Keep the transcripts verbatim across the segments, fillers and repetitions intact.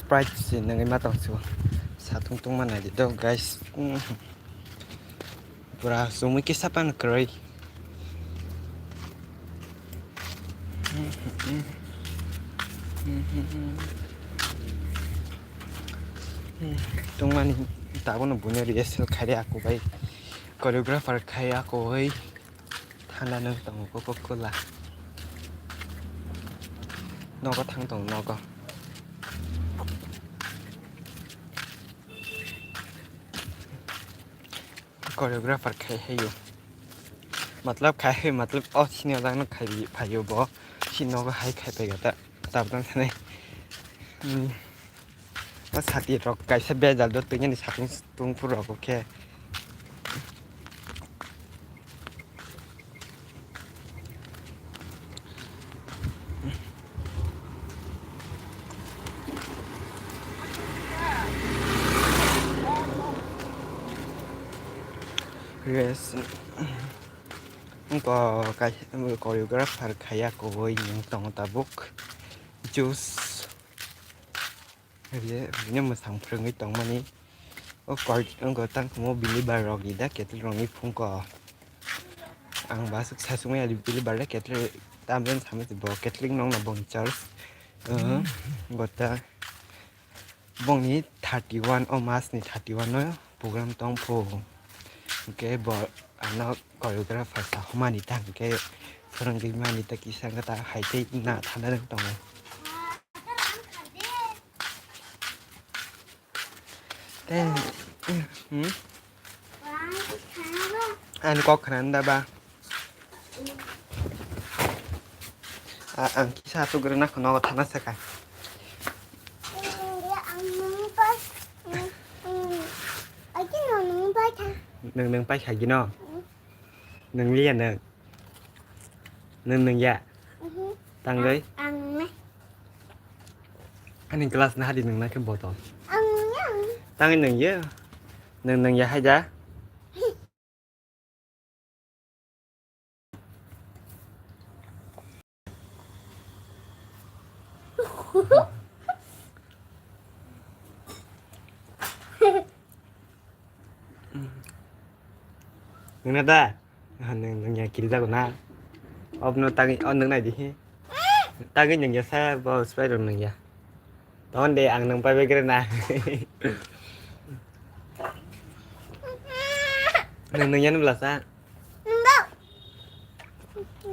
Price se nangwi ma tong sio. Satung tungma naidi do, guys. Mm. Pura sumui kisa pan kwrwi. Tungmani tabukno buino rehearsal khairi ako bai, choreographer khai ako bai. Thanda nwng tongo Coca-Cola. Nogo thang tongo, nogo. Choreographer khai hayo. Matlab khai hai, matlab o sini o jagano khai phaio bo. Si nogo hai khai phaio ta, tabdan thani. Hmm. O sati rok kaisa bejal do twi nani satung tungphuru rok khe. Yes. Wngkha kaisa choreographer khaiya kubui wng tongo tabuk. Juice. Bini mwsang phwrwngwi tongmani. O koi wngkha tangkhumo bini bar rok da kettle rokni phungko. Ang ba aswk sasukmaya bini bar da kettle tamjani samwi bo kettle nokna boni church. Gota. Bongni thirty one, o masni thirty one no program tong phu. Hwnkhe bo ano choreographer sa humani ta hwnkhe phwrwngwi mani ta kisa wngkha ta hai tei na thanda wng tongo. Tei, hmm? Ani kok khna da ba. A, ang kisa asuk rwna kho nogo thana saka. Nwng, nwng paikha gino? Nwng liya nwng? Nwng nwng ya? Tangwi? Ani glass na hadi nwng na khe botol. Tangwi nwng ya? Nwng nwng ya hai da? Nwng na da? Ah, nwng, nwng ya kiri jago na? Obno tangwi, oh, nwng nai di he. Tangwi nwng ya sa, bo spray rok nwng ya. Ton de ang nwng pai bai kre na. Nwng nwng yan bla sa.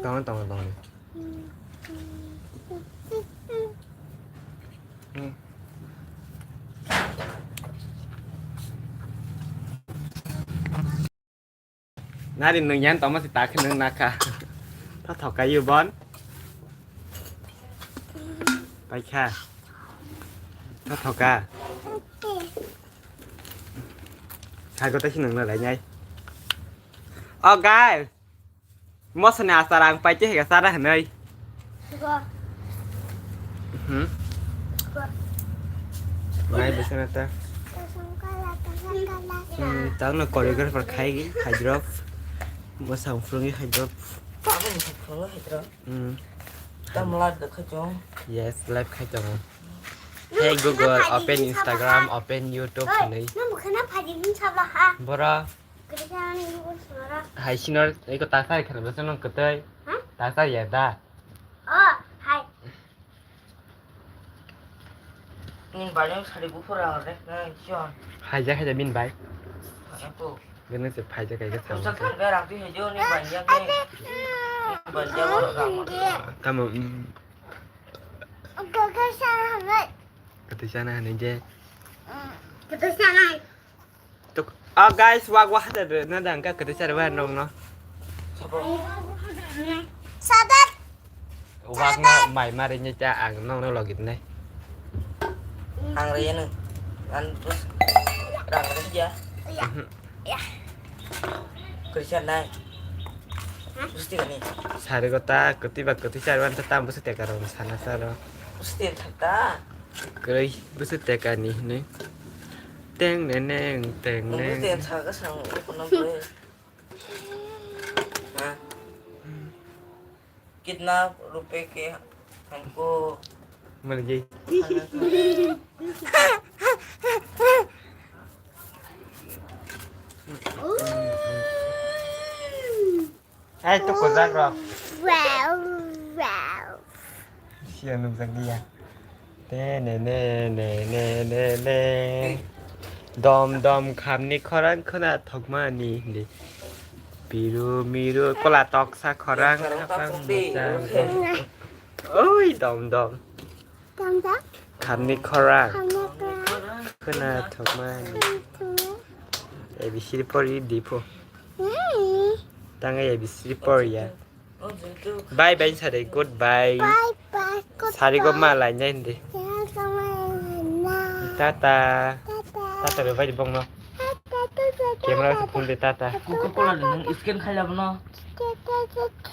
Tong tong tong. Nari nwng yan tongma si takhe nwng nakha. Tha thokai yu bon. Paikha. Tha thoka. Sago ta si nwng na lai nai. Oh guys. Mosani asar ang paite hega sara hanai. Hmm. Nai bisa nata. Hmm, tang na choreographer khai hydrop. Mosang frungi hydrop. Apa ni frungi hydrop? Hmm. Tam live da khai chong. Yes, live khai chong. Hey Google, open Instagram, open YouTube, nai. Nang bukan apa di sini salah ha? Bora. Hai sinor eko tasari khana bwswk nang kwtwi. Ha? Tasari ya da. Oh, hai. Nini bai nang sari buphur rang re, nang chon. Hai ja, hai ja, min bai. Aku. Gana se phai ja kai ga sa. Usa kan ga rang tu hai jo ni bai ya ke. Bai ja ro rang. Tamo. Kwtwi sana hanai je. Kwtwi sana. Tuk, ah, guys, wak, wak, hajar na dang ka kwtwi sar ba nong no. Sadat. Wak no mai mari ni cha ang nong no logit nai. Ang re nang. An bus. Rang re ya. Mhm. Kwtwi sar nai. Busti kani. Sari ko ta kwtwi ba kwtwi sar ban ta tam busti ka rong sana saro. Busti thak ta. Kwrwi bwswk tekani hinwi. Teng ne neng, teng neng. Nungwi teng thaka sang kono bwrwi. Ha? Kitna rupe ke hamko Mani jai. Ai, to kozak rok. Wow, wow. Siya nukjak liya. Te ne ne ne ne ne ne. Dom dom khamni khorang khwna thokmani hindi. Piru miru kola toksa khorang khapang muchang. Oi, dom dom. Dom dom. Khamni khorang. Khamni khorang. Khwna thokmani. Khwna thokmani. A B C D pori di pho. Hmm. Tang A B C D pori ya. Bye bye sare, goodbye. Bye bye, goodbye. Sari go ma lai nai hindi. Sari go ma lai nai. Tata. Tata. Tata be bai bong no. Tata, tata, tata. Camera se phone de tata. Coca-Cola ni nung scan khai labo no. Tata, tata.